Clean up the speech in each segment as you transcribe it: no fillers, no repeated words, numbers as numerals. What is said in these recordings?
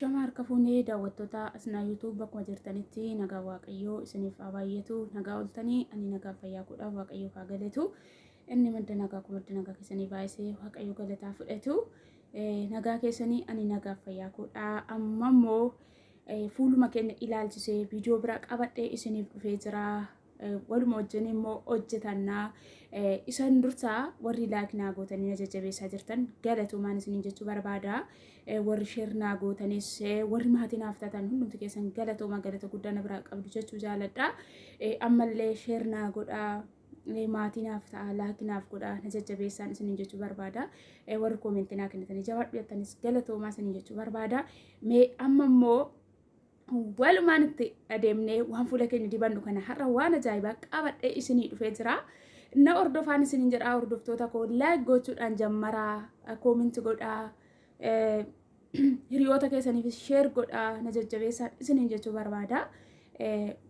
Shama harka fuunee daawwattoota Asnaa YouTube bakkuma jirtanitti nagaa Waaqayyoo isiniif haa baay'atu. Nagaa ooltanii ani nagaa fayyaa godhaaf Waaqayyoof haa galatu. Inni madda nagaa koo madda nagaa keessanii baay'isee Waaqayyo galataa fudhatu. Nagaa keessanii ani nagaa fayyaa godhaa. Amma immoo fuuluma keenya ilaalchisee viidiyoo biraa qabadhee isiniif dhufee jira. Waluma wajjin immoo hojjetannaa. Isan dursaa warri laayik naa gootanii na jajjabeessaa jirtan galatoomaan isiniin jechuu barbaada. Warri sheer naa gootanis warri maatii naaf taatan hundumti keessan galatoomaa galata guddaa na biraa qabdu jechuu jaaladha. Ammallee sheer naa godhaa. Maatii naaf ta'a laayik naaf godhaa na jajjabeessaan isiniin jechuu barbaada. Warri koomentii naa kennitanii jabaadhu jettanis galatoomaa isiniin jechuu barbaada. Mee amma immoo walumaan itti adeemnee waan fuula keenya dibannu kana har'a waan ajaa'ibaa qabadhee isinii dhufee jira. Na hordofaan isiniin jedhaa hordoftoota koo laayik gochuudhaan jammaraa koominti godhaa hiriyoota keessaniifis sheer godhaa na jajjabeessaan isiniin jechuu barbaada.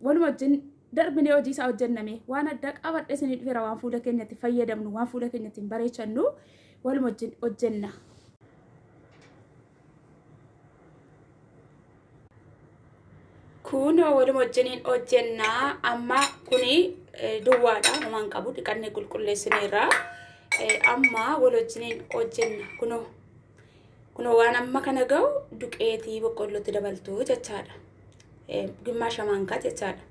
Waluma wajjin darbinee hojii isaa hojjenname waan addaa qabadhee isinii dhufeera waan fuula keenyatti fayyadamnu waan fuula keenyatti hin bareechannu waluma wajjin hojjenna. Kunoo waluma wajjiniin hojjennaa amma kuni duwwaadha homaan qabu dhiqannee qulqulleessineerra amma wal wajjiniin hojjenna kunoo kunoo waan amma kana ga'u duqeetii boqqollootti dabaltu jechaadha gimmaasha maankaa jechaadha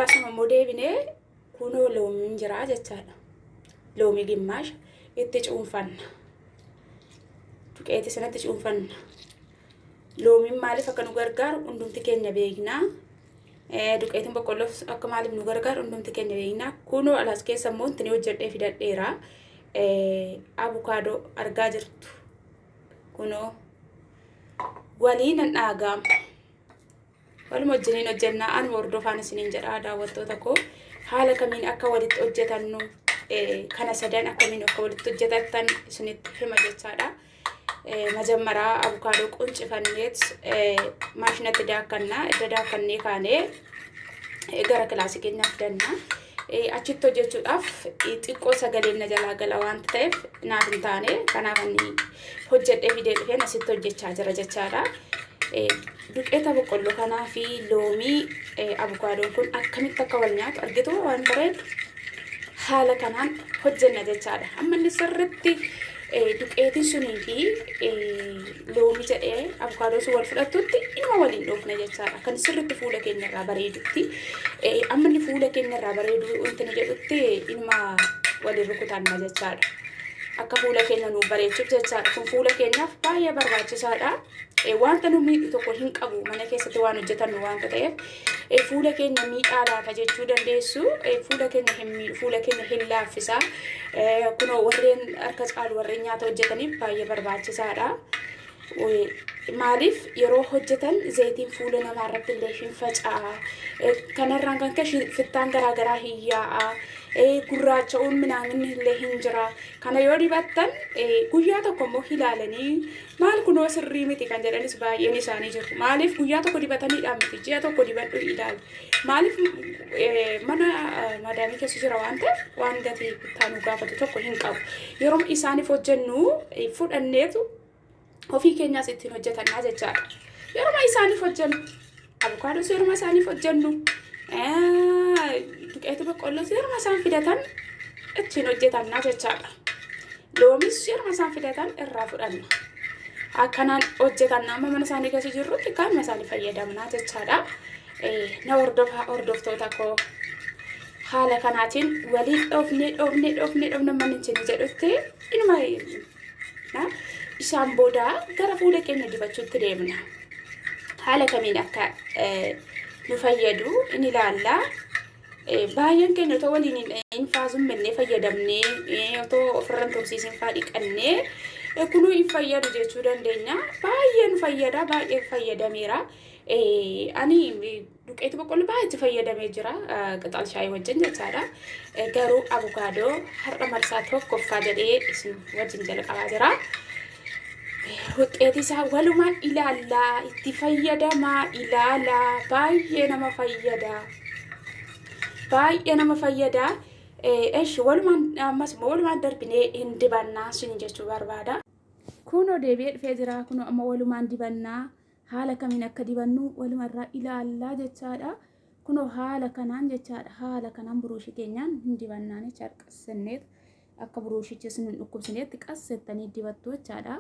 asuma immoo deebinee kunoo loomiin jira jechaadha loomii gimmaasha itti cuunfanna duqeetii sanatti cuunfanna. Loomiin maaliif akka nu gargaaru hundumti keenya beekna. Duqeetiin boqqolloof akka maaliif nu gargaaru hundumti keenya beekna. Kunoo alas keessa immoo wanti hojjedhee fidadheera. Abukaadoo argaa jirtu. Kunoo waliin nan dhaagaama. Waluma wajjiniin hojjennaa anuma hordofaan isiniin jedhaa daawwattoota koo haala kamiin akka walitti hojjetannu kana sadan akkamiin akka walitti hojjetattan isinitti hima jechaadha. Majammaraa abukaadoo quncifanneet maashinatti daakkannaa edda daakkannee kaanee gara kilaasii keenyaa fidanna. Achitti hojjechuudhaaf xiqqoo sagaleen na jalaa gala waanta ta'eef naaf hin taane kanaaf ani hojjedhee fidee dhufeen asitti hojjechaa jira jechaadha. Duqeeta boqqolloo kanaa fi loomii abukaadoon kun akkamitti akka wal nyaatu argitu waan bareedu haala kanaan hojjenna jechaadha. Amma inni sirritti duqeetiin sunii fi loomii jedhee abukaadoon sun wal fudhattutti inuma waliin dhoofna jechaadha. Kan sirritti fuula keenya irraa bareedutti amma inni fuula keenya irraa bareedu wanti inni jedhutti inuma waliin rukutanna jechaadha. Akka fuula keenya nuuf bareechuuf jechaadha. Kun fuula keenyaaf baay'ee barbaachisaadha. Wanta nu miidhu tokko hin qabu mana keessatti waan hojjetannu wanta ta'eef fuula keenya miidhaa laata jechuu dandeessu. Fuula keenya hin miidhu, fuula keenya hin laaffisa. Kunoo warreen harka caalu warreen nyaata hojjetaniif baay'ee barbaachisaadha. Maaliif yeroo hojjetan zayitiin fuula namaa irratti illee hin faca'a. Kanarraan kan ka'e fittaan garaagaraa hin yaa'a. Gurraacha'uun minaaminni illee hin jira. Kana yoo dibattan guyyaa tokko immoo ilaalanii maal kunoo sirrii miti kan jedhanis baay'een isaanii jiru. Maaliif guyyaa tokko dibataniidhaan miti ji'a tokko dibadhu ilaali. Maaliif mana madaamii keessa jira waan ta'eef waan gatii bittaa nu gaafatu tokko hin qabu. Yeroo isaaniif hojjennu fudhanneetu ofii keenyaas ittiin hojjetannaa jechaadha. Yeroo isaaniif hojjennu abukaados yeroo isaaniif hojjennu duqeetii boqqolloos yeroo isaan fidatan ittiin hojjetannaa jechaadha. Loomis yeroo isaan fidatan irraa fudhanna. Akkanaan hojjetanna amma mana isaanii keessa jirrutti kanuma isaanii fayyadamnaa jechaadha. Na hordofaa hordoftoota koo haala kanaatiin waliin dhoofnee dhoofnee dhoofnee dhoofne manni isin jedhutti inuma isaan booda gara fuula keenya dibachuutti deemna. Haala kamiin akka nu fayyadu in ilaalla. Baay'een keenya otoo waliin hin dhahin faa zummennee fayyadamnee otoo ofirra hin tursiisin faa dhiqannee kunuu hin fayyadu jechuu dandeenya. Baay'ee nu fayyada baay'ee fayyadameera. Ani duqeetii boqqolloo baay'ee itti fayyadamee jira qixal shaayii wajjin jechaadha. Garuu abukaadoo har'a marsaa tokkoffaa jedhee isin wajjin jalqabaa jira. Wuxxeetii isaa walumaan ilaallaa itti fayyadamaa ilaalaa baay'ee nama fayyada. Baay'ee nama fayyada. Eshi walumaan ammas immoo walumaan darbinee hin dibannaa sin jechuu barbaada. Kunoo deebi'ee dhufee jira. Kunoo amma walumaan dibannaa, haala kamiin akka dibannu walumarraa ilaallaa jechaadha. Kunoo haala kanaan jechaadha. Haala kanaan buruushii keenyaan hin dibannaan jechaadha. Qassenneet akka buruushichis hin dhukkubsineetti qassettanii dibattu jechaadha.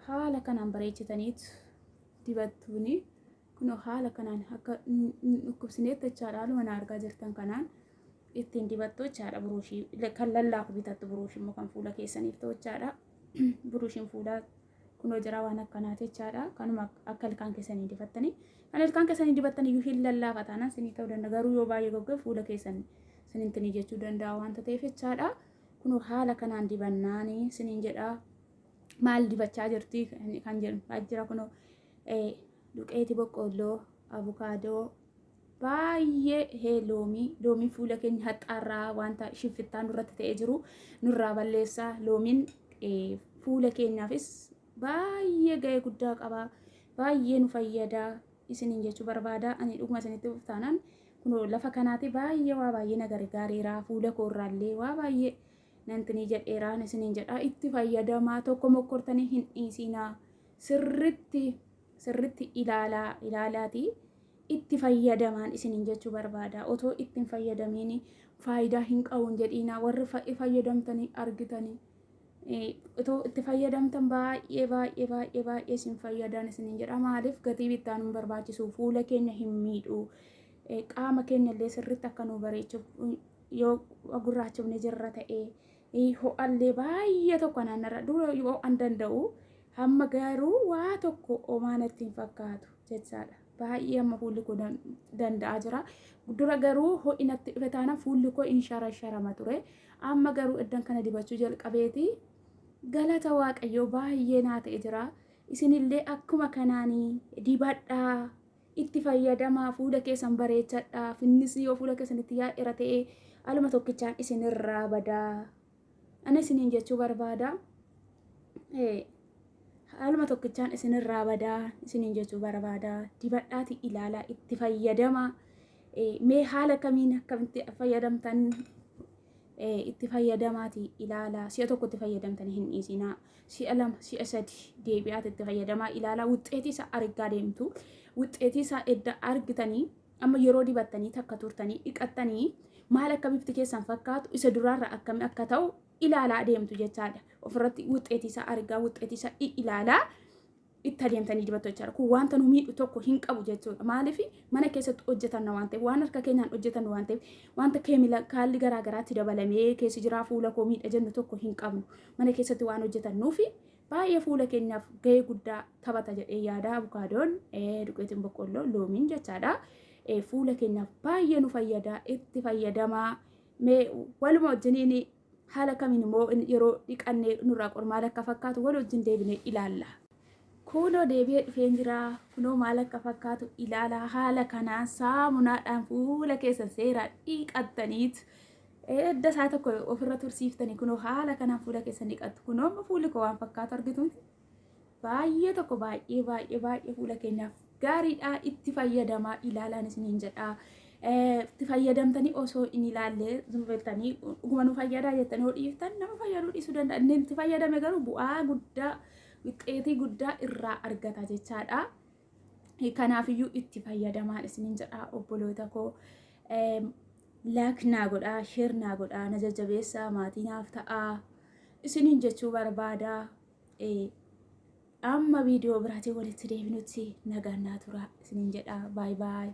Haala kanaan bareechitaniit dibattuuni. Kunoo haala kanaan akka hin dhukkubsineetti jechaadha. Haaluma na argaa jirtan kanaan ittiin dibattu jechaadha. Buruushii kan lallaafu bitattu, buruushii immoo kan fuula keessaniif ta'u jechaadha. Buruushiin fuulaa kunoo jira, waan akkanaati jechaadha. Kanuma akka ilkaan keessanii dibattanii. Kan ilkaan keessanii dibattan iyyuu hin lallaafa taanaan sinii ta'uu danda'a. Garuu yoo baay'ee goggoge fuula keessan sinintinii jechuu danda'a waanta ta'eef jechaadha. Kunoo haala kanaan dibannaanii siniin jedha. Maal dibachaa jirti kan jedhu jira. Kunoo duqeeti boqqoolloo, abukaadoo, baay'ee loomii. Loomiin fuula keenya haxxaarraa, wanta shiffittaa nurratti ta'ee jiru nurraa balleessaa. Loomiin fuula keenyaafis baay'ee ga'ee guddaa qaba. Baay'ee nu fayyada isiniin jechuu barbaada. Ani dhuguma isinitti taanaan kunoo lafa kanaati baay'ee waa baay'ee na gargaareera. Fuula koorraallee waa baay'ee nantinii jedheeraan isiniin jedha. Itti fayyadamaa, tokko mokkortanii hin dhiisinaa. Sirritti sirritti ilaalaa ilaalaati itti fayyadamaan isiniin jechuu barbaada. Otoo itti hin fayyadamiin faayidaa hin qabuun jedhiinaa. Warri fayyadamtanii argitanii, otoo itti fayyadamtan baay'ee baay'ee baay'ee baay'ee isin fayyadan isiniin jedha. Maaliif? Gatii bittaan hin barbaachisu, fuula keenya hin miidhu, qaama keenya illee sirritti akka nu bareechuuf, yoo gurraachofne jirra ta'ee, ho'allee baay'ee tokko naannarra dura yoo an danda'u, hamma garuu waa tokko homaa natti hin fakkaatu jechaadha. Baay'ee amma fuulli koo danda'aa jira. Dura garuu ho'i natti dhufe taanaan fuulli koo in sharasharama ture. Amma garuu iddan kana dibachuu jalqabeeti galata Waaqayyoo baay'ee naa ta'e jira. Isinillee akkuma kanaanii dibadhaa, itti fayyadamaa, fuula keessan bareechadhaa. Finnis yoo fuula keessanitti yaa'eera ta'e aluma tokkichaan isinirraa badaa. Ani isiniin jechuu barbaada. Haaluma tokkichaan isinirraa badaa isiniin jechuu barbaada. Dibadhaati ilaalaa, itti fayyadama. Mee haala kamiin akkamitti fayyadamtan itti fayyadamaati ilaalaa. Si'a tokko itti fayyadamtanii hin dhiisinaa. Si'a lama, si'a sadi deebi'aati itti fayyadamaa ilaalaa. Wuxxeetii isaa argaa deemtu. Wuxxeetii isaa edda argitanii, amma yeroo dibattanii takka turtanii dhiqattanii, maal akka bifti keessan fakkaatu, isa duraarra akkamii akka ta'u ilaalaa adeemtu jechaadha. Ofirratti wuxxeetii isaa argaa, wuxxeetii isaa ilaalaa itti adeemtanii dibattu jechaadha. Kun wanta nu miidhu tokko hin qabu jechuudha. Maaliif? Mana keessatti hojjetanna waan ta'eef, waan harka keenyaan hojjetannu waan ta'eef, wanta keemikaalli garaa garaatti dabalamee keessi jiraa fuula koo miidha jennu tokko hin qabnu. Mana keessatti waan hojjetannuufi baay'ee fuula keenyaaf gahee guddaa taphata jedhee yaada. Abukaadoon, duqeetiin boqqolloo, loomiin jechaadha. Fuula keenyaaf baay'ee nu fayyada, itti fayyadamaa. Mee waluma wajjiniin haala kamiin immoo yeroo dhiqannee nurraa qormaal akka fakkaatu wal wajjin deebinee ilaalla. Kunoo deebi'ee dhufeen jira. Kunoo maal akka fakkaatu ilaala. Haala kanaan saamunaadhaan fuula keessan seeraan dhiqattaniit, edda isaa tokko ofirra tursiiftanii, kunoo haala kanaan fuula keessan dhiqattu. Kunoo amma fuulli koo waan fakkaatu argituuti. Baay'ee tokko baay'ee baay'ee baay'ee fuula keenyaaf gaariidha. Itti fayyadamaa ilaalaan isiniin jedha. Itti fayyadamtanii osoo hin ilaalle zumbettanii dhuguma nu fayyadaa jettanii yoo dhiiftan nama fayyaduu dhiisuu danda'a. Inni itti fayyadame garuu bu'aa guddaa, wixxeetii guddaa irraa argata jechaadha. Kanaafiyyuu itti fayyadamaan isiniin jedha, obboloota koo. Like naa godhaa, share naa godhaa, na jajjabeessaa, maatii naaf ta'aa isiniin jechuu barbaada. Amma viidiyoo biraatiin walitti deebinutti nagaan naa tura isiniin jedha. Baay baay.